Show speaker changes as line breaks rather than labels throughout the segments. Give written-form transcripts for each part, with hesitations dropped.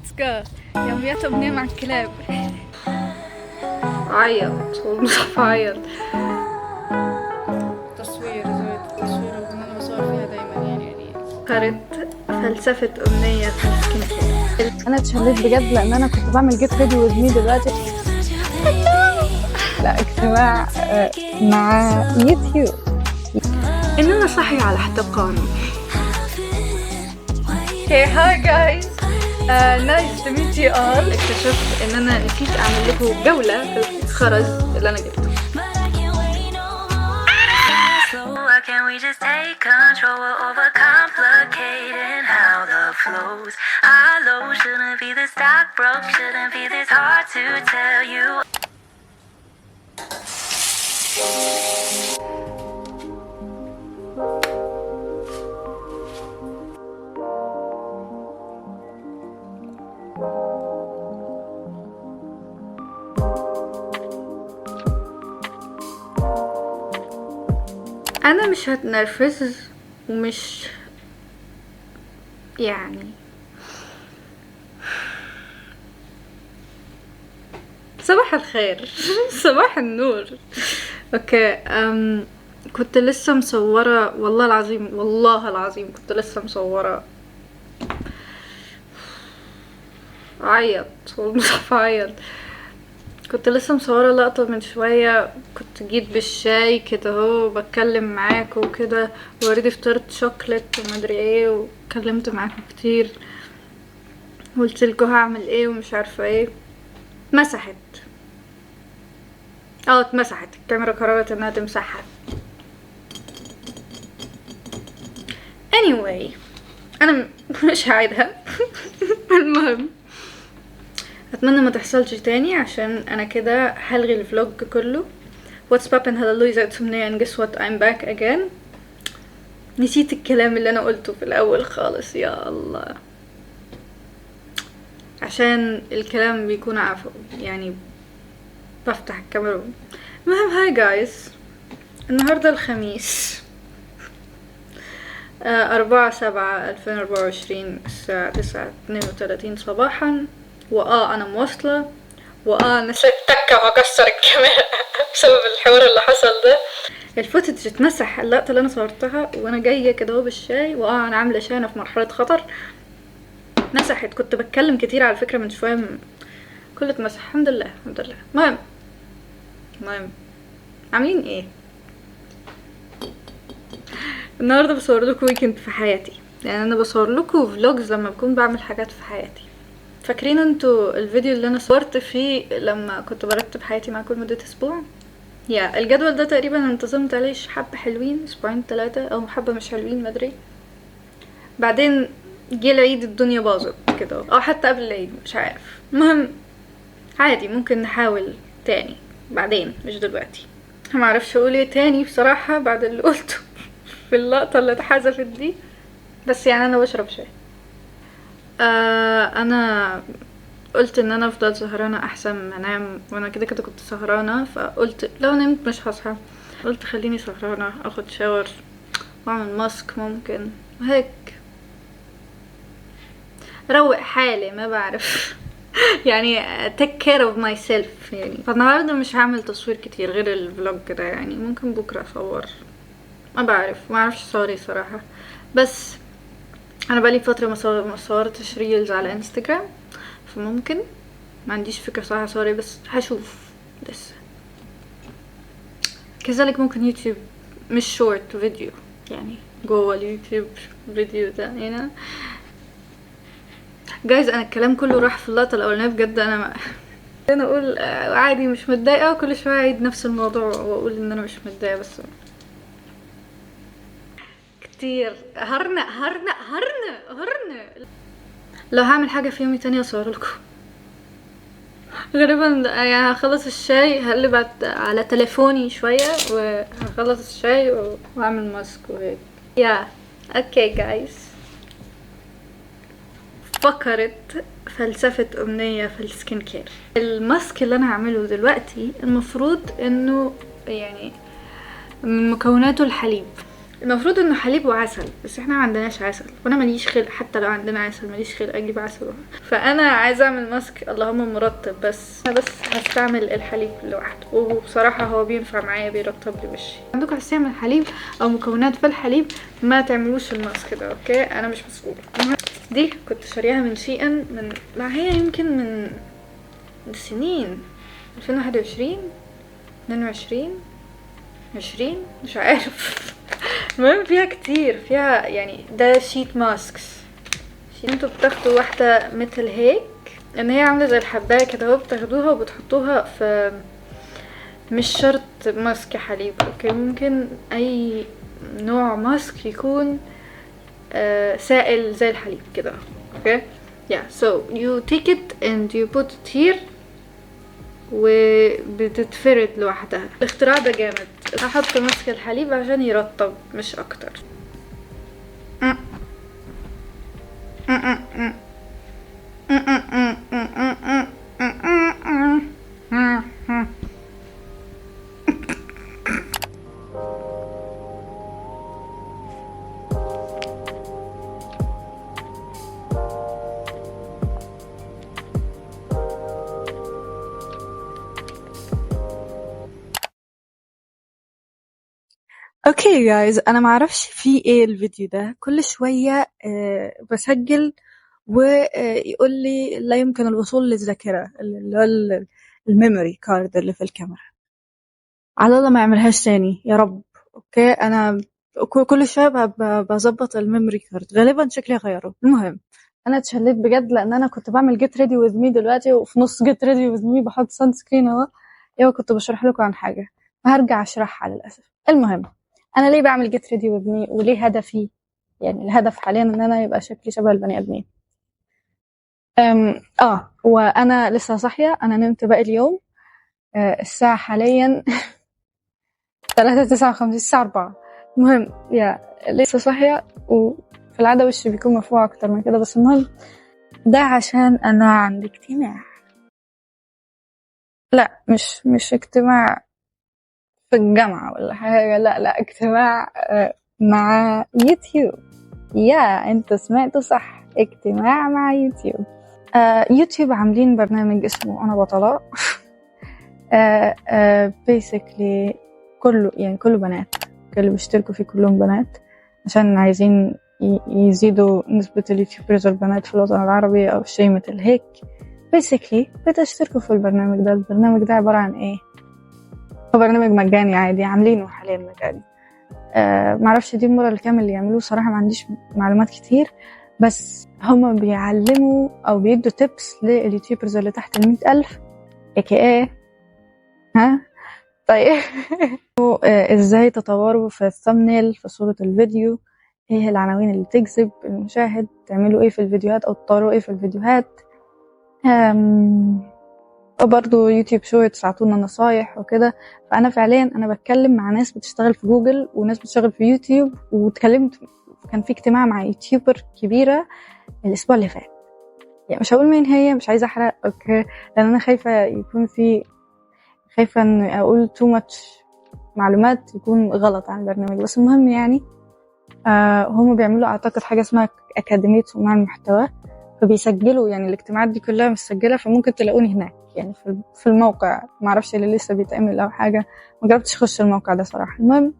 Let's go. يوميات أمنية مع الكلاب. عيط والمصحف عيط. تصوير، زاوية التصوير اللي انا بصور فيها دايما يعني قرأت فلسفة أمنية في ال skin care.
انا اتشليت بجد لان انا كنت بعمل get ready with me دلوقتي. لا اجتماع مع يوتيوب.
إن أنا صاحية على احتقان. Hey hi guys, nice to meet you all. اكتشفت ان انا نسيت اعمل لكم جولة في الخرز اللي انا جبته.
Why can't we just take control? We're overcomplicating how love flows. Hollow shouldn't be this stock broke, shouldn't be this hard to tell you.
انا مش هتنرفز ومش يعني صباح الخير صباح النور. okay، كنت لسه مصورة والله العظيم، والله العظيم كنت لسه مصورة. عيط والمصحف عيط. كنت لسه مصورة لقطة من شوية، كنت جيت بالشاي كده اهو بتكلم معاكم وكده، و already فطرت شوكليت ومدري ايه، واتكلمت معاكم كتير وقلت لكم هعمل ايه ومش عارفة ايه. اتمسحت، اتمسحت الكاميرا، قررت انها تمسحها. anyway انا مش هعيدها. المهم اتمنى ما تحصلش تاني عشان انا كده هلغي ال vlog كله. What's poppin' hello it's أمنية and guess what I'm back again. نسيت الكلام اللي انا قلته في الاول خالص، يا الله، عشان الكلام بيكون عفو يعني بفتح الكاميرا. المهم hi guys، النهاردة الخميس 4/7/2024 الساعة 9:32 صباحا، انا مواصلة، انا نسيت تكة وهكسر الكاميرا بسبب الحوار اللي حصل ده. ال footage اتمسح، اللقطة اللي انا صورتها وانا جاية كده اهو بالشاي، انا عاملة شاي، انا في مرحلة خطر، مسحت. كنت بتكلم كتير على فكرة من شوية، كله اتمسح الحمد لله الحمد لله. المهم عاملين ايه النهارده؟ بصور لكم weekend في حياتي، يعني انا بصور لكم vlogs لما بكون بعمل حاجات في حياتي. فاكرين انتوا الفيديو اللي انا صورت فيه لما كنت برتب حياتي معاكم لمدة اسبوع؟ يا الجدول ده تقريبا انتظمت عليه حبة حلوين، اسبوعين 3 او حبة مش حلوين ما ادري. بعدين جه العيد الدنيا باظت كده، او حتى قبل العيد مش عارف. المهم عادي ممكن نحاول تاني بعدين، مش دلوقتي. ما اعرفش اقول ايه تاني بصراحة بعد اللي قلته في اللقطة اللي اتحذفت دي، بس انا بشرب شاي. انا قلت ان انا افضل سهرانة احسن ما انام، وانا كده كده كنت سهرانة، فقلت لو نمت مش هصحى، قلت خليني سهرانة اخد shower واعمل mask ممكن وهيك روق حالي، ما بعرف يعني take care of myself يعني. فالنهارده مش هعمل تصوير كتير غير ال vlog كده، يعني ممكن بكره اصور، ما بعرف، ما اعرفش صوري صراحة. بس انا بقالي فترة ما صورتش reels على انستجرام، فممكن ما عنديش فكرة صراحة sorry، بس هشوف لسه. كذلك ممكن يوتيوب، مش short video يعني جوه اليوتيوب فيديو ده هنا. guys انا الكلام كله راح في اللقطة الاولانية بجد. انا ما انا اقول عادي مش متضايقة، وكل شوية اعيد نفس الموضوع واقول ان انا مش متضايقة، بس كتير هرنة هرنة هرنة هرنة. لو هعمل حاجة في يومي تاني اصور لكم غالبا، يعني هخلص الشاي هقلب على تليفوني شوية وهخلص الشاي واعمل mask وهيك. يا okay guys، فكرت فلسفة أمنية في ال skin care. ال mask اللي أنا هعمله دلوقتي المفروض إنه من مكوناته الحليب. المفروض انه حليب وعسل، بس احنا ما عندناش عسل، وانا ماليش خلق، حتى لو عندنا عسل ماليش خلق اجيب عسل. فانا عايزه اعمل ماسك اللهم مرطب، بس انا بس هستعمل الحليب لوحده، وبصراحة هو بينفع معايا، بيرطب لي وشي. عندكم حساسية من الحليب او مكونات في الحليب ما تعملوش الماسك ده، okay؟ انا مش مسؤولة. دي كنت شاريها من SHEIN، من ما هي يمكن من سنين، 2021 22 20 مش عارف. المهم فيها كتير، فيها يعني ده sheet masks. انتوا بتاخدوا واحدة مثل هيك، ان هي عاملة زي الحباية كده اهو، بتاخدوها وبتحطوها في، مش شرط ماسك حليب، okay؟ ممكن اي نوع ماسك يكون سائل زي الحليب كده، okay؟ yeah, so you take it and you put it here وبتتفرد لوحدها. الاختراع ده جامد. هحط ماسك الحليب عشان يرطب مش اكتر.
okay guys، انا معرفش في ايه الفيديو ده، كل شوية بسجل ويقول لي لا يمكن الوصول للذاكرة اللي هو ال memory card اللي في الكاميرا. على الله ما يعملهاش تاني يا رب. okay، انا كل شوية بظبط ال memory card، غالبا شكلي هغيره. المهم انا اتشليت بجد، لان انا كنت بعمل get ready with me دلوقتي، وفي نص get ready with me بحط sunscreen اهو، ايوه كنت بشرح لكم عن حاجة هرجع اشرحها للاسف. المهم انا ليه بعمل get ready with me وليه هدفي، يعني الهدف حاليا ان انا يبقى شكلي شبه البني ادمين. وانا لسه صاحية، انا نمت باقي اليوم. الساعة حاليا 3:59، الساعة 4. المهم يا لسه صاحية، وفي العادة وشي بيكون مرفوع اكتر من كده، بس المهم ده عشان انا عندي اجتماع. لا مش اجتماع في الجامعة ولا حاجة، لا اجتماع مع يوتيوب. يا انت سمعت صح، اجتماع مع يوتيوب. يوتيوب عاملين برنامج اسمه انا بطلة. basically كله يعني كله بنات، كل اللي بيشتركوا فيه كلهم بنات، عشان عايزين يزيدوا نسبة ال YouTubers البنات في الوطن العربي او شيء مثل هيك. basically بتشتركوا في البرنامج ده. البرنامج ده عبارة عن ايه؟ هو برنامج مجاني عادي، عاملينه حاليا مجاني. معرفش دي المرة الكامل اللي يعملوه صراحة، ما عنديش معلومات كتير، بس هما بيعلموا او بيدوا tips لل YouTubers اللي تحت 100,000 AKA ها طيب ازاي تطوروا في ال thumbnail، في صورة الفيديو، ايه العناوين اللي تجذب المشاهد، تعملوا ايه في الفيديوهات او تطوروا ايه في الفيديوهات. وبرضه YouTube Shorts عطونا نصايح وكده. فانا فعليا انا بتكلم مع ناس بتشتغل في جوجل وناس بتشتغل في يوتيوب، واتكلمت كان في اجتماع مع YouTuber كبيرة الاسبوع اللي فات، يعني مش هقول مين هي، مش عايزه احرق okay، لان انا خايفة يكون في، خايفة ان اقول too much معلومات يكون غلط عن البرنامج. بس المهم يعني هم بيعملوا اعتقد حاجة اسمها اكاديمية صناع المحتوى، فبيسجلوا يعني الاجتماعات دي كلها مسجله، فممكن تلاقوني هناك يعني في الموقع. معرفش اللي لسه بيتعمل او حاجة، ما جربتش اخش الموقع ده صراحة. المهم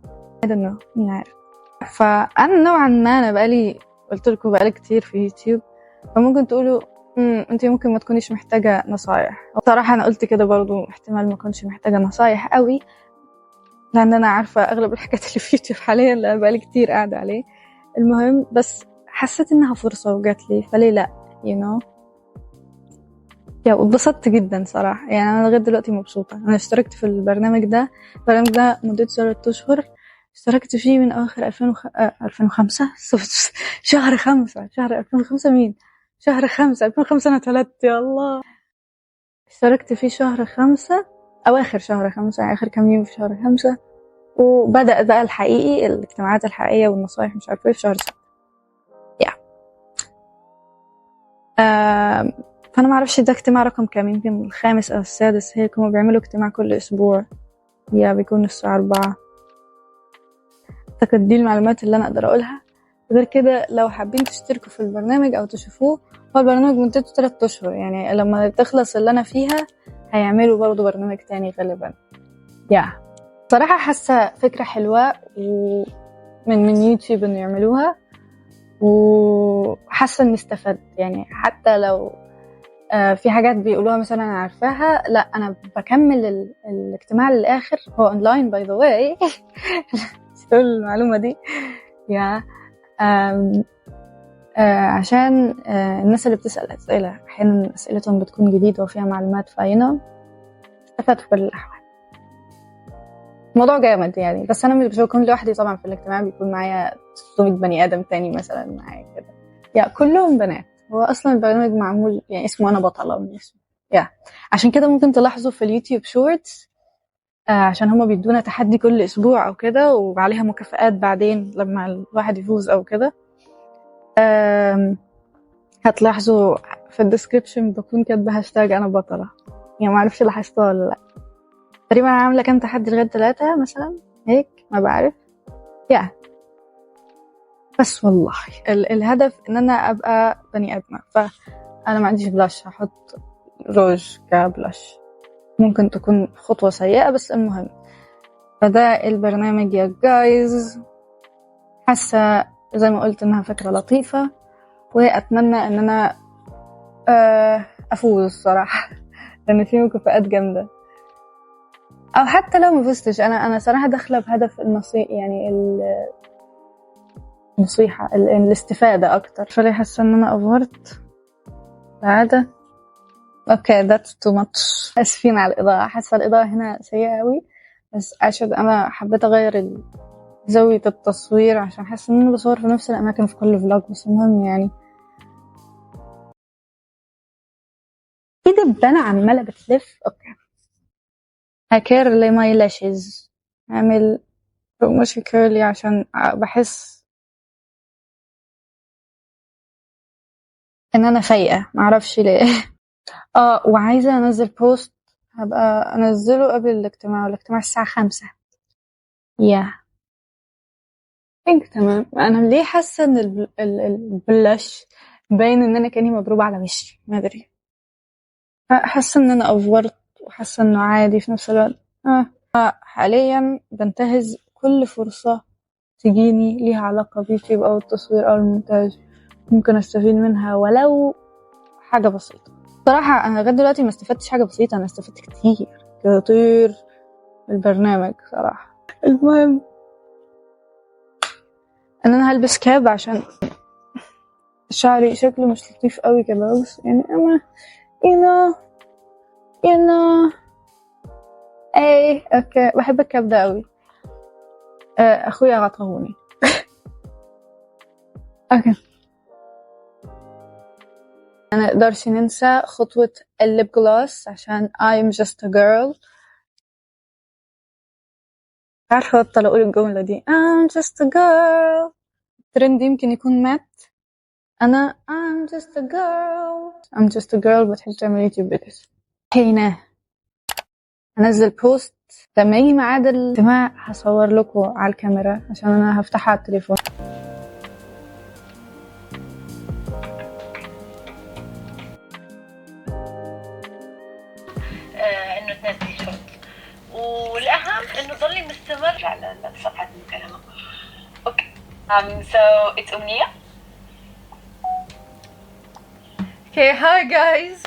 I don't know، مين عارف. فانا نوعا ما انا بقالي، قلت لكم بقالي كتير في يوتيوب، فممكن تقولوا انت ممكن ما تكونيش محتاجه نصايح. صراحة انا قلت كده برضو، احتمال ما اكونش محتاجه نصايح قوي، لان انا عارفه اغلب الحاجات اللي في يوتيوب حاليا، لان بقالي كتير قاعدة عليه. المهم بس حسيت انها فرصة وجات لي، فليه لا you know. يا واتبسطت جدا صراحة، يعني انا لغاية دلوقتي مبسوطة. انا اشتركت في البرنامج ده، البرنامج ده مدته 3 اشهر، اشتركت فيه من اواخر 2005 شهر 5، شهر 2005، مين شهر 5 2005، انا اتولدت يا الله. اشتركت فيه شهر 5، اواخر شهر 5، يعني اخر كام يوم في شهر 5، وبدأ بقى الحقيقي الاجتماعات الحقيقية والنصايح مش عارفه ايه في شهر 6. يا فانا معرفش ده اجتماع رقم كام، يمكن الخامس او السادس هيك. هما بيعملوا اجتماع كل اسبوع، يا بيكون الساعة 4. اعتقد دي المعلومات اللي انا اقدر اقولها. غير كده لو حابين تشتركوا في البرنامج او تشوفوه، هو البرنامج مدته 3 اشهر، يعني لما تخلص اللي انا فيها هيعملوا برضو برنامج تاني غالبا. yeah صراحة حاسة فكرة حلوة ومن يوتيوب انه يعملوها، وحاسة اني استفدت. يعني حتى لو في حاجات بيقولوها مثلا انا عارفاها، لا انا بكمل الاجتماع للاخر. هو online by the way تقول المعلومة دي yeah عشان الناس اللي بتسأل أسئلة أحيانا أسئلتهم بتكون جديدة وفيها معلومات، فاينة استفدت في كل الأحوال. الموضوع جامد يعني. بس أنا مش بكون لوحدي طبعا في الاجتماع، بيكون معايا 600 بني آدم تاني مثلا معايا كده، yeah كلهم بنات. هو أصلا البرنامج معمول يعني اسمه أنا بطلة من اسمه yeah عشان كده ممكن تلاحظوا في ال YouTube Shorts عشان هما بيدونا تحدي كل أسبوع أو كده، وعليها مكافآت بعدين لما الواحد يفوز أو كده. هتلاحظوا في ال description بكون كاتبه هاشتاج انا بطلة، يعني ما اعرفش لاحظتوها ولا لا. تقريبا عامله كام تحدي لغاية 3 مثلا هيك، ما بعرف yeah بس والله الهدف ان انا ابقى بني ادمه. فانا ما عنديش blush، هحط روج ك blush، ممكن تكون خطوة سيئه بس المهم. فده البرنامج يا guys. حاسه زي ما قلت انها فكرة لطيفة، واتمنى ان انا افوز الصراحة لان في مكافآت جامدة. او حتى لو ما فزتش، انا صراحة داخلة بهدف النصيحة، يعني النصيحة الاستفادة اكتر. فليه حاسة ان انا افورت العادة. okay that's too much. اسفين على الاضاءة، حاسة الاضاءة هنا سيئة قوي، بس عشان انا حبيت اغير زاوية التصوير عشان حاسة ان انا بصور في نفس الاماكن في كل vlog. بس المهم يعني في دبانة عمالة بتلف. okay ه curl my lashes، اعمل رموش curly عشان بحس ان انا فايقة، معرفش ليه. وعايزة انزل post، هبقى انزله قبل الاجتماع، والاجتماع الساعة 5. yeah think تمام. انا ليه حاسه ان ال blush باين ان انا كاني مضروبة على وشي، ما ادري، حاسه ان انا افورت وحاسه انه عادي في نفس الوقت. حاليا بنتهز كل فرصة تجيني ليها علاقة بيوتيوب او التصوير او المونتاج، ممكن استفيد منها ولو حاجة بسيطة. صراحة انا لغاية دلوقتي ما استفدتش حاجة بسيطة، انا استفدت كتير كتير من البرنامج صراحة. المهم ان انا هلبس cap عشان شعري شكله مش لطيف قوي كده، بس يعني انا you know ايه okay بحب ال cap ده قوي. اخويا عطاهوني. okay ما نقدرش ننسى خطوة ال lip gloss عشان I'm just a girl. عارفة بطل اقول الجملة دي I'm just a girl، الترند يمكن يكون مات. انا I'm just a girl، I'm just a girl بتحب تعمل YouTube videos. هنا هنزل post لما يجي ميعاد الاجتماع، هصور لكم على الكاميرا عشان انا هفتحها على التليفون.
انه تنزلي شورت، والاهم انه تضلي مستمر على صفحة المكالمة. okay so it's أمنية.
Okay, hi guys.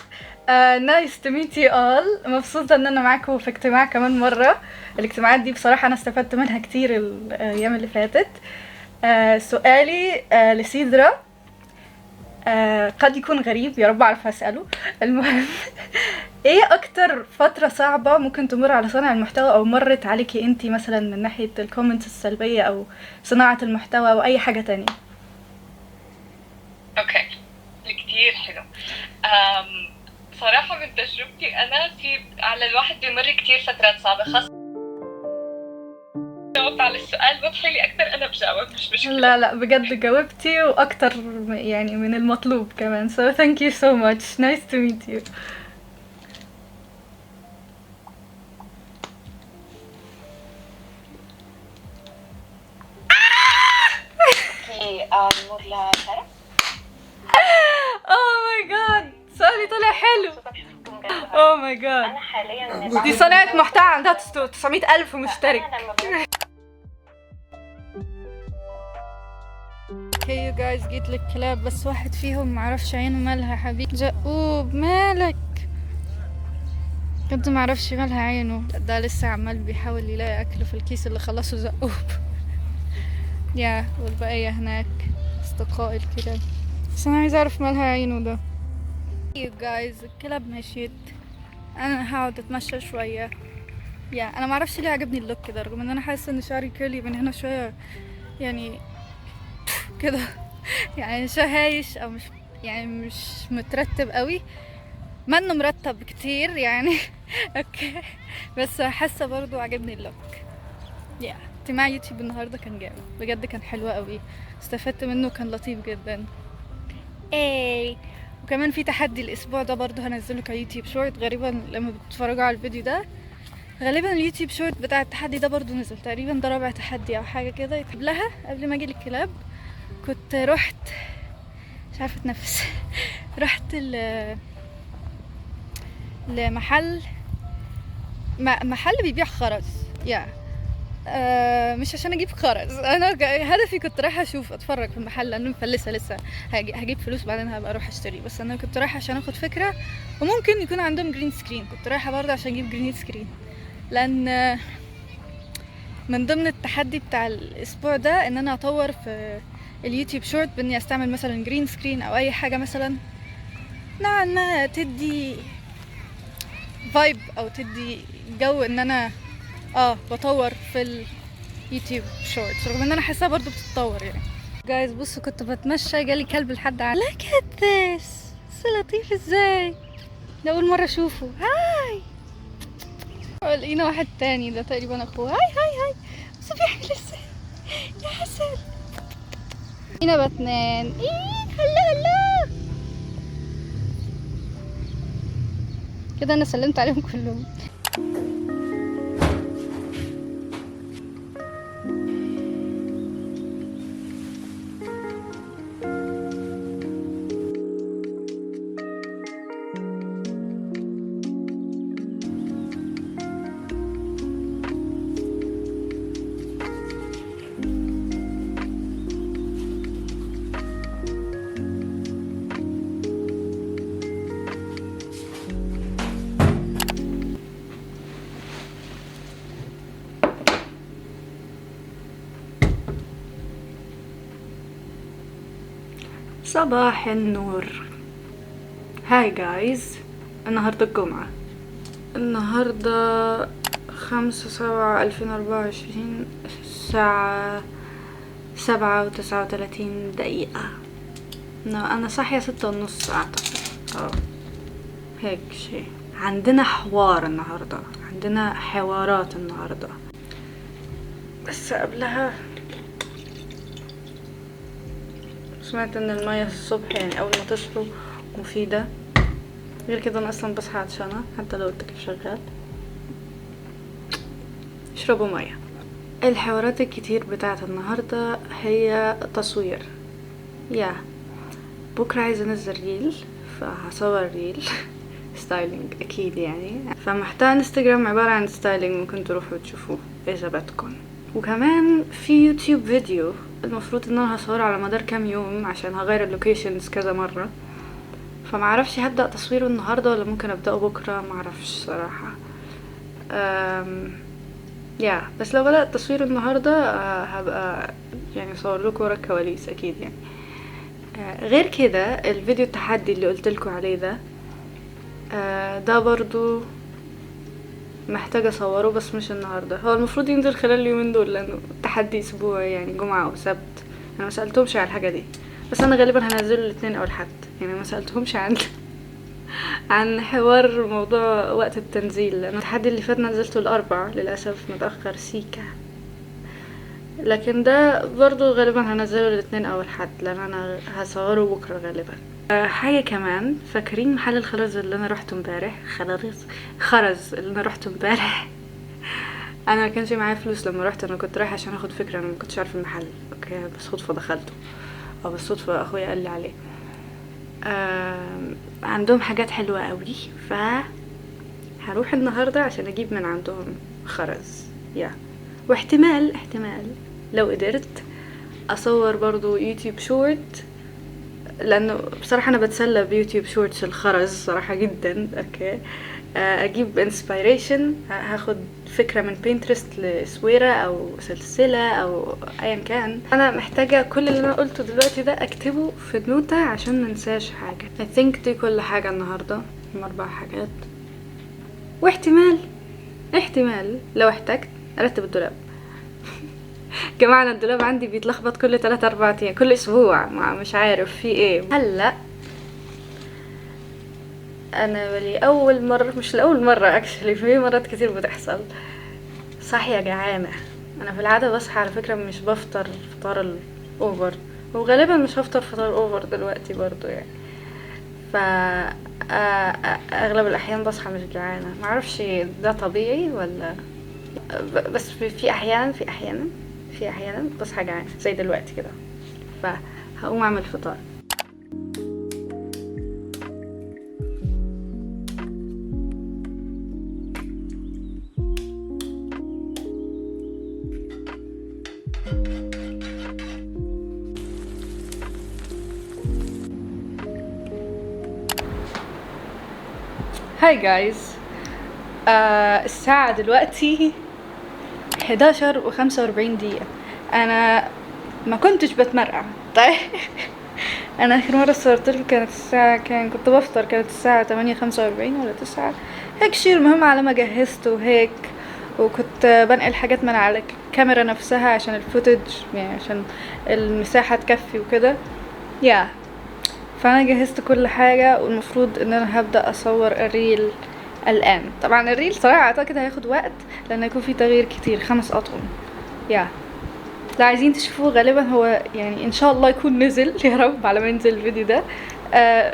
Nice to meet you all. مبسوطة ان انا معاكم في اجتماع كمان مرة. الاجتماعات دي بصراحة انا استفدت منها كتير الايام اللي فاتت. سؤالي لسيدرا قد يكون غريب، يا رب اعرف اسأله. المهم ايه اكتر فترة صعبة ممكن تمر على صانع المحتوى او مرت عليكي انتي مثلا من ناحية ال comments السلبية او صناعة المحتوى او اي حاجة تانية؟
okay كتير حلو. صراحة من تجربتي أنا في على الواحد بيمر كتير فترات صعبة، خاصة جاوبت على السؤال وضحي لي أكثر أنا بجاوب مش مشكلة.
لا لا بجد جاوبتي وأكتر يعني من المطلوب كمان، so thank you so much, nice to meet you.
نمر لسارة.
oh my God، سؤالي طلع حلو. oh my God،
انا حاليا
دي صناعة محتوى عندها 900 ألف مشترك. okay you guys، جيت للكلاب، بس واحد فيهم معرفش عينه مالها. حبيبي جقوب مالك؟ كنت معرفش مالها عينه. ده لسه عمال بيحاول يلاقي اكل في الكيس اللي خلصه زقوب. يا والبقية هناك اصدقاء الكلاب، بس انا عايزه اعرف مالها عينه ده. you guys الكلاب مشيت، انا هقعد اتمشى شوية. يا انا معرفش ليه عجبني ال look ده، رغم ان انا حاسه ان شعري curly من هنا شوية يعني كده، يعني شوية هايش او مش يعني مش مترتب قوي، ما انه مرتب كتير يعني. okay بس حاسه برضو عجبني ال look. يا اجتماع يوتيوب النهارده كان جامد بجد، كان حلو قوي، استفدت منه، كان لطيف جدا. ايه وكمان في تحدي الاسبوع ده برضو هنزله ك YouTube short، غالبا لما بتتفرجوا على الفيديو ده غالبا ال YouTube short بتاع التحدي ده برضو نزل، تقريبا ده رابع تحدي او حاجة كده. قبلها قبل ما اجي للكلاب كنت رحت، مش عارفه اتنفس، رحت لمحل محل بيبيع خرز. يا مش عشان اجيب خرز، انا هدفي كنت رايحة اشوف اتفرج في المحل لانه مفلسه لسه، هجيب فلوس بعدين هبقى اروح اشتري، بس انا كنت رايحة عشان اخد فكرة، وممكن يكون عندهم green screen، كنت رايحة برضه عشان اجيب green screen، لان من ضمن التحدي بتاع الاسبوع ده ان انا اطور في ال YouTube short باني استعمل مثلا green screen او اي حاجة مثلا نوعا ما تدي vibe او تدي جو ان انا بطور في ال YouTube shorts، رغم ان انا حاساها برضو بتتطور يعني. guys بصوا كنت بتمشى جالي كلب لحد عندي. look at this، لطيف ازاي، ده اول مرة اشوفه. hi، لقينا واحد تاني ده تقريبا اخوه. hi hi hi، بصوا بيعمل ازاي يا حسن. لقينا باتمان. ايه hello hello كده، انا سلمت عليهم كلهم.
صباح النور. hi guys، النهاردة الجمعة، النهاردة 5/7/2024 الساعة 7:39. أنا صاحية 6:30 أعتقد، هيك شيء. عندنا حوار النهاردة، عندنا حوارات النهاردة، بس قبلها سمعت ان المية الصبح يعني اول ما تصحوا مفيدة، غير كده انا اصلا بصحى عطشانة حتى لو التكييف شغال. اشربوا مية. الحوارات الكتير بتاعت النهاردة هي تصوير. يا بكرة عايزة انزل reel، فهصور reel styling اكيد يعني، فمحتوى انستجرام عبارة عن styling، ممكن تروحوا تشوفوه اذا بدكم. وكمان في يوتيوب فيديو المفروض ان انا هصوره على مدار كام يوم عشان هغير ال locations كذا مرة، فمعرفش هبدأ تصويره النهاردة ولا ممكن ابدأه بكرة، معرفش صراحة. يا بس لو بدأت تصوير النهاردة هبقى يعني اصور لكم ورا الكواليس اكيد يعني. غير كده الفيديو التحدي اللي قلت لكم عليه ده، ده برضو محتاجة اصوره بس مش النهاردة، هو المفروض ينزل خلال اليومين دول لانه تحدي اسبوعي يعني جمعة او سبت. انا ما سألتهمش على الحاجة دي، بس انا غالبا هنزله الاثنين او الحد، يعني ما سألتهمش عن حوار موضوع وقت التنزيل، لانه التحدي اللي فات نزلته الاربع للاسف متأخر سيكا، لكن ده برضو غالبا هنزله الاثنين او الحد لان انا هصوره بكرة غالبا. حاجة كمان، فاكرين محل الخرز اللي انا روحته امبارح؟ خرز اللي انا روحته امبارح، انا ما كانش معايا فلوس لما روحت، انا كنت رايحة عشان اخد فكرة، انا ما كنتش عارفة المحل، okay بس صدفة دخلته.
او بالصدفة اخويا قال لي عليه. عندهم حاجات حلوة قوي، ف هروح النهارده عشان اجيب من عندهم خرز. yeah واحتمال لو قدرت اصور برضو YouTube short، لانه بصراحة انا بتسلى ب YouTube shorts الخرز صراحة جدا. okay، اجيب inspiration، هاخد فكرة من Pinterest لسويره او سلسلة او ايا كان. انا محتاجه كل اللي انا قلته دلوقتي ده اكتبه في نوتة عشان منساش حاجة. I think دي كل حاجة النهارده، هم 4 حاجات. واحتمال لو احتجت ارتب الدولاب. جماعة انا الدولاب عندي بيتلخبط كل 3-4 ايام، كل اسبوع، مش عارف في ايه. هلا انا لاول مرة، مش لاول مرة actually، في مرات كتير بتحصل، صاحية جعانة. انا في العادة بصحى على فكرة مش بفطر فطار ال over، وغالبا مش هفطر فطار over دلوقتي برضو يعني. ف اغلب الاحيان بصحى مش جعانة، معرفش ده طبيعي ولا، بس في احيانا بصحى جعانة زي دلوقتي كده، فهقوم اعمل فطار. Hi guys، الساعة دلوقتي 11:45. أنا ما كنتش بتمرقع. طيب أنا آخر مرة صورت لكم كانت الساعة، كنت بفطر، كانت الساعة 8:45 ولا 9 هيك شيء. المهم على ما جهزت وهيك، وكنت بنقل حاجات من على الكاميرا نفسها عشان ال footage، يعني عشان المساحة تكفي وكده. yeah فانا جهزت كل حاجة، والمفروض ان انا هبدأ اصور ال reel الان. طبعا ال reel صراحة اعتقد هياخد وقت لان هيكون في تغيير كتير، 5 اطقم. yeah لو عايزين تشوفوه غالبا هو يعني ان شاء الله يكون نزل، يا رب على ما ينزل الفيديو ده.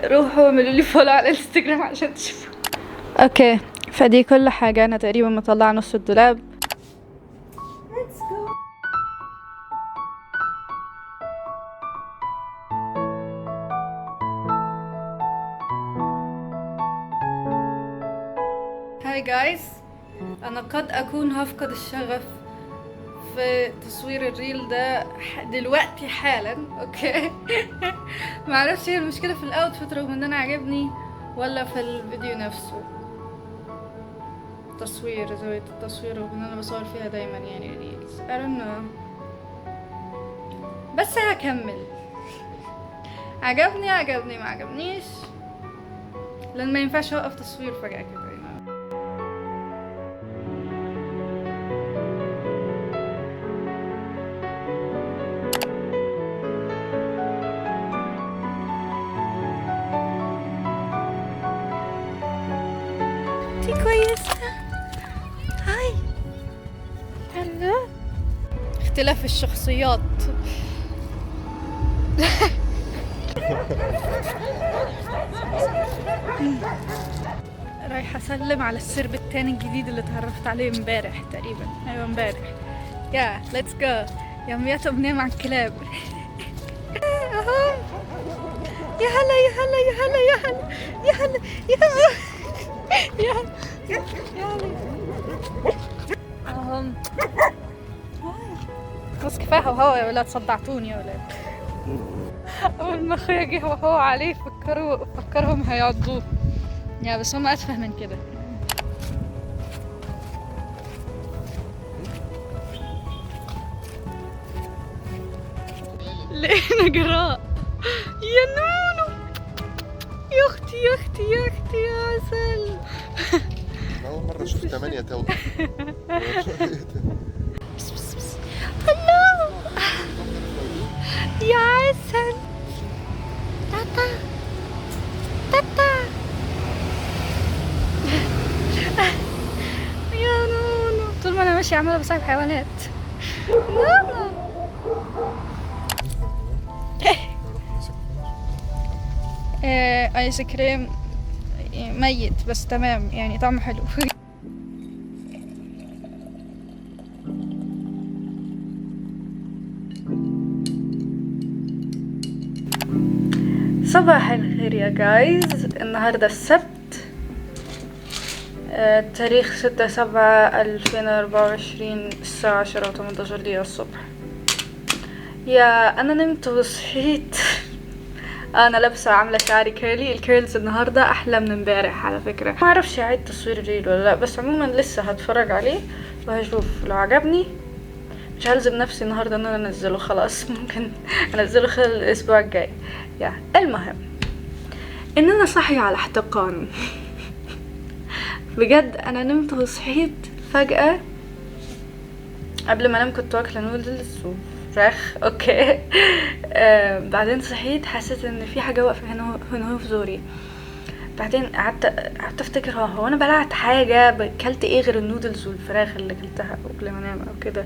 روحوا اعملوا لي follow على الانستجرام عشان تشوفوه. okay، فدي كل حاجة. انا تقريبا مطلعة نص الدولاب. Let's go. Hi guys، انا قد اكون هفقد الشغف في تصوير ال reel ده دلوقتي حالا. okay معرفش هي المشكلة في ال outfit رغم ان انا عجبني، ولا في الفيديو نفسه، تصوير، زاوية التصوير رغم ان انا بصور فيها دايما يعني reels. I don't know، بس هكمل. عجبني عجبني، ما عجبنيش، لان ما ينفعش اوقف تصوير فجأة كده. كويسة. Hi، hello. اختلاف الشخصيات. رايحة اسلم على السرب التاني الجديد اللي اتعرفت عليه امبارح تقريبا. ايوه امبارح. yeah let's go. يوميات امنية مع الكلاب. اهو، يا هلا يا هلا يا هلا يا هلا يا هلا يا هلا يا هلا يا. خلاص كفاية هو يا ولاد، صدعتوني يا ولاد. اول ما اخويا جه وهو عليه فكرهم هيعضوه، يا بس هم اتفه من كده. لقينا جراء يا نونو، يا اختي يا اختي يا اختي يا عسل.
أول مرة أشوف 8 توأم.
بس بس بس. هلو يا عسل. تاتا تاتا. يا نونو، طول ما أنا ماشية عمالة بصاحب حيوانات. نونو. ايس كريم ميت بس تمام يعني، طعمه حلو. صباح الخير يا guys. النهاردة السبت، التاريخ 6/7/2024، الساعة 10:18 الصبح. يا انا نمت وصحيت. انا لابسه عامله شعري curly، ال curls النهارده احلى من امبارح على فكرة. ما اعرفش اعيد تصوير reel ولا لا، بس عموما لسه هتفرج عليه وهشوف لو عجبني. مش هلزم نفسي النهارده ان انا انزله، خلاص ممكن انزله خلال الاسبوع الجاي. يا المهم ان انا صاحية على احتقان. بجد انا نمت وصحيت فجاة. قبل ما انام كنت واكله نودلز وفراخ، okay. بعدين صحيت حسيت ان في حاجة واقفة هنا هنا في زوري. بعدين قعدت افتكر هو انا بلعت حاجة، اكلت ايه غير النودلز والفراخ اللي اكلتها قبل ما انام او كده.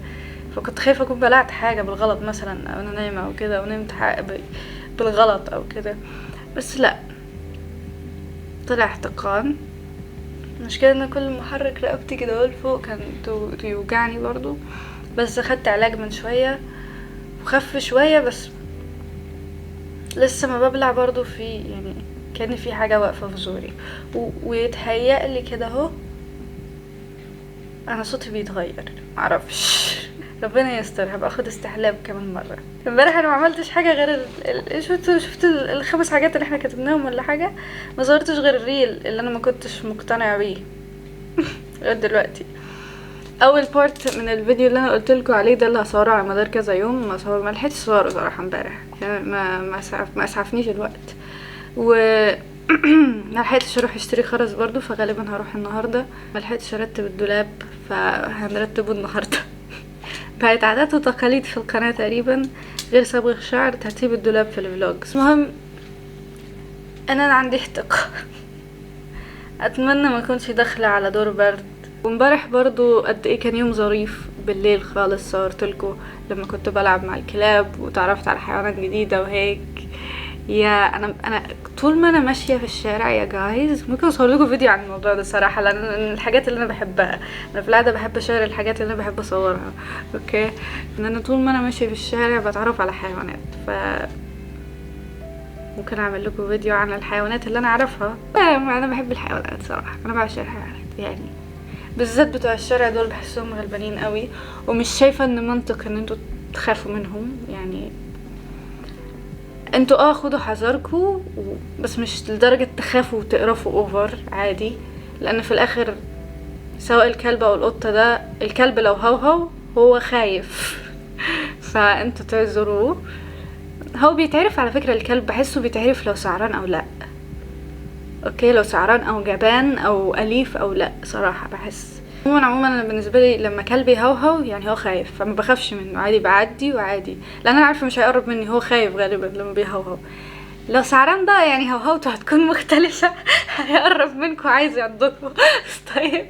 فكنت خايفة اكون بلعت حاجة بالغلط مثلا او انا نايمة او كده ونمت بالغلط او كده، بس لا طلع احتقان. المشكلة ان كل ما احرك رقبتي كده لفوق كان يوجعني برضو، بس اخدت علاج من شوية وخف شوية، بس لسه ما ببلع برضو، في يعني كان في حاجة واقفة في زوري ويتهيأ لي كده اهو انا صوتي بيتغير، معرفش. ربنا يستر، هبقى اخد استحلاب كمان مرة. امبارح انا ما عملتش حاجة غير شفت الخمس حاجات اللي احنا كتبناهم ولا حاجة، ما صورتش غير ال reel اللي انا ما كنتش مقتنعة بيه غير دلوقتي. اول part من الفيديو اللي انا قلت لكم عليه ده اللي هصوره على مدار كذا يوم، ما لحقتش اصوره صراحة امبارح، ما اسعفنيش الوقت، و ما لحقتش اروح اشتري خرز برضو، فغالبا هروح النهارده. ما لحقتش ارتب الدولاب فهنرتبه النهارده. بقت عادات وتقاليد في القناة تقريبا، غير صبغ الشعر ترتيب الدولاب في ال vlogs. المهم انا عندي احتقان، اتمنى ما اكونش داخله على دور برد. وامبارح برضو قد ايه كان يوم ظريف، بالليل خالص صورت لكم لما كنت بلعب مع الكلاب وتعرفت على حيوانات جديدة وهيك. يا انا طول ما انا ماشية في الشارع يا guys، ممكن اصور لكم فيديو عن الموضوع ده صراحة، لان الحاجات اللي انا بحبها، انا في العادة بحب اشير الحاجات اللي انا بحب اصورها، okay. ان انا طول ما انا ماشية في الشارع بتعرف على حيوانات، ف ممكن اعمل لكم فيديو عن الحيوانات اللي انا اعرفها. انا بحب الحيوانات صراحة، انا بعشق الحيوانات يعني، بالذات بتوع الشارع دول بحسهم غلبانين قوي، ومش شايفه ان منطق ان انتوا تخافوا منهم. يعني انتوا خدوا حذركوا بس مش لدرجة تخافوا وتقرفوا over، عادي، لان في الاخر سواء الكلب او القطة، ده الكلب لو هوهو هو خايف فانتوا تعذروه. هو بيتعرف على فكرة، الكلب بحسه بيتعرف لو سعران او لا، okay، لو سعران او جبان او اليف او لا، صراحة بحس. عموما انا بالنسبة لي لما كلبي هوهو يعني هو خايف، فما بخافش منه عادي، بعدي وعادي، لان انا عارفه مش هيقرب مني، هو خايف غالبا لما بيهوهو. لو سعران بقى يعني هوهوته هتكون مختلفة، هيقرب منكم عايز يعضكم. طيب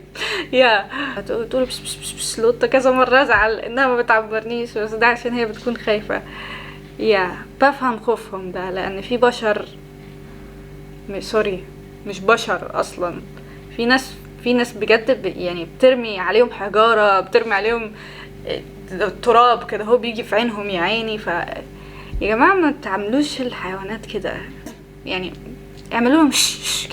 يا تقول بس بس بس بس القطة كذا مرة ازعل انها ما بتعبرنيش، بس ده عشان هي بتكون خايفة. يا بفهم خوفهم ده، لان في بشر sorry مش بشر اصلا، في ناس بجد يعني بترمي عليهم حجارة، بترمي عليهم تراب كده، هو بيجي في عينهم يا عيني. ف يا جماعة ما تعملوش الحيوانات كده، يعني اعملوا لهم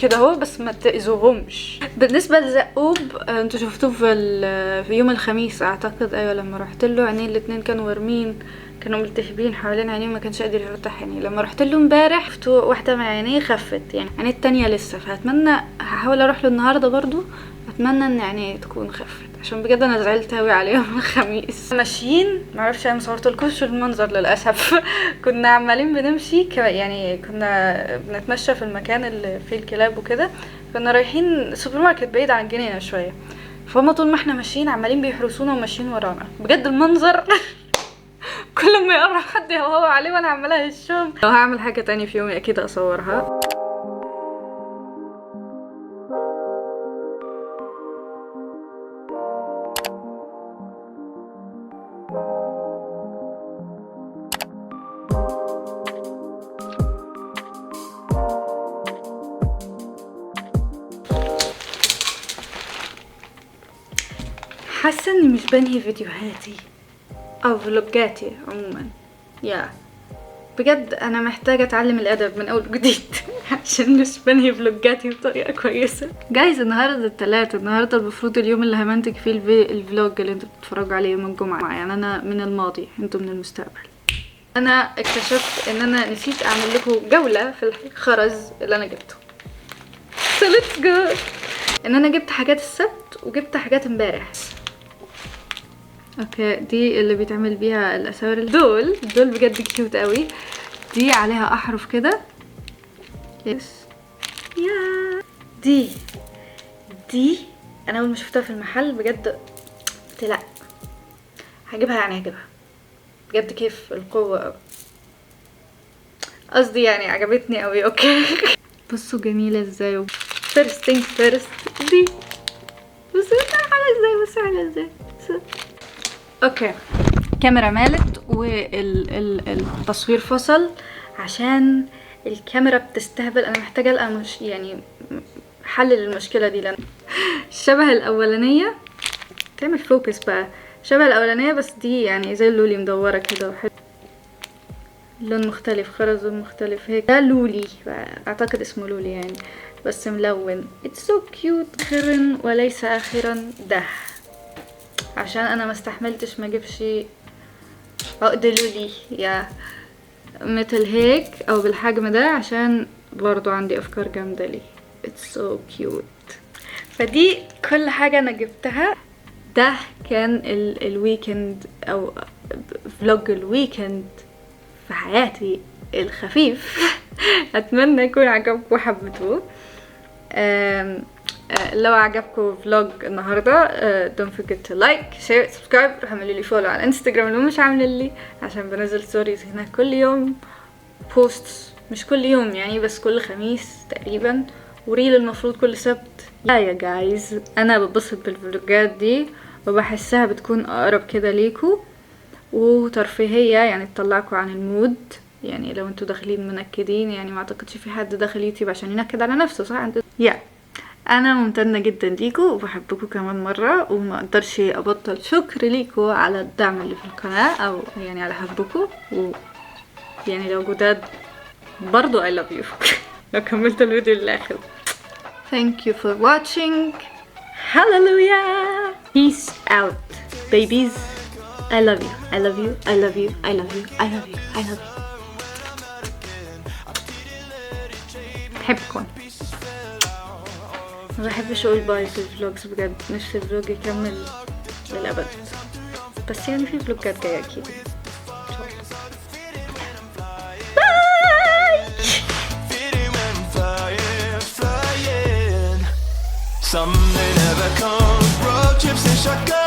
كده اهو، بس ما تأذوهمش. بالنسبة لزقوب انتوا شفتوه في يوم الخميس اعتقد، ايوه لما رحت له عينيه الاتنين كانوا ورمين، كانوا ملتهبين حوالين عينيه، ما كانش قادر يفتح عينيه. لما رحت له امبارح شفتوا واحدة من عينيه خفت، يعني عينيه التانية لسه، فهتمنى هحاول اروح له النهارده برضو، اتمنى ان عينيه تكون خفت، عشان بجد انا زعلت قوي عليهم الخميس. ماشيين معرفش انا مصورتلكوش المنظر للاسف. كنا عمالين بنمشي يعني كنا بنتمشى في المكان اللي فيه الكلاب وكده، كنا رايحين سوبر ماركت بعيد عن الجنينة شوية، فهم طول ما احنا ماشيين عمالين بيحرسونا وماشيين ورانا، بجد المنظر كل ما يقرب حد يهوهو عليه وانا عماله اهشهم. لو هعمل حاجة تاني في يومي اكيد اصورها. حاسه اني مش بنهي فيديوهاتي او فلوجاتي عموما، يا بجد انا محتاجه اتعلم الادب من اول وجديد عشان مش بنهي فلوجاتي بطريقة كويسه. guys، النهارده التلات، النهارده المفروض اليوم اللي همنتج فيه ال vlog اللي انتوا بتتفرجوا عليه يوم الجمعه، يعني انا من الماضي، انتوا من المستقبل. انا اكتشفت ان انا نسيت اعمل لكم جولة في الخرز اللي انا جبته، so let's go. ان انا جبت حاجات السبت وجبت حاجات امبارح. okay، دي اللي بيتعمل بيها الاساور. دول بجد cute قوي. دي عليها احرف كده. yes، yeah، دي انا اول ما شفتها في المحل بجد قلت لا، هجيبها، يعني هجيبها. بجد كيف القوة، قصدي يعني عجبتني قوي. okay، بصوا جميلة ازاي. first things first، دي بصوا عاملة ازاي، بصوا عاملة ازاي. okay، كاميرا مالت والتصوير فصل عشان الكاميرا بتستهبل. انا محتاجة القى مش يعني حل للمشكلة دي، لان شبه الاولانية تعمل focus بقى، شبه الاولانية بس دي يعني زي اللولي مدورة كده وحلو، لون مختلف، خرز مختلف هيك. ده لولي، اعتقد اسمه لولي يعني، بس ملون. it's so cute. اخيرا وليس اخرا ده، عشان انا ما استحملتش ما اجيبش عقد لولي يا مثل هيك او بالحجم ده، عشان برضو عندي افكار جامدة ليه. it's so cute. فدي كل حاجة انا جبتها. ده كان ال weekend او vlog ال weekend في حياتي الخفيف. اتمنى يكون عجبكم وحبيتوه. لو عجبكم vlog النهارده، don't forget to like، share، subscribe. روحوا اعملوا لي follow على الانستجرام لو مش عاملين لي، عشان بنزل stories هناك كل يوم، posts مش كل يوم يعني، بس كل خميس تقريبا، و reel المفروض كل سبت. لا يا guys، انا ببسط بالفلوجات دي وبحسها بتكون اقرب كده ليكو وترفيهية، يعني تطلعكوا عن ال mood. يعني لو انتوا داخلين منكدين، يعني ما اعتقدش في حد داخل يوتيوب عشان ينكد على نفسه، صح؟ انتوا yeah، انا ممتنة جدا ليكو وبحبكم كمان مرة، وما اقدرش ابطل شكر ليكو على الدعم اللي في القناة، او يعني على حبكم. و يعني لو جداد برضو I love you لو كملت الفيديو للاخر. thank you for watching. hallelujah، peace out babies. I love you، I love you، I love you، I love you، I love you، I love you. بحبكم. ما بحبش اقول bye في ال vlogs بجد، نفسي ال vlog يكمل للأبد، بس يعني في فلوجات جاية أكيد إن شاء الله. bye.
Fitting when I'm flying, flying. Someday never come. Road trips and shotgun.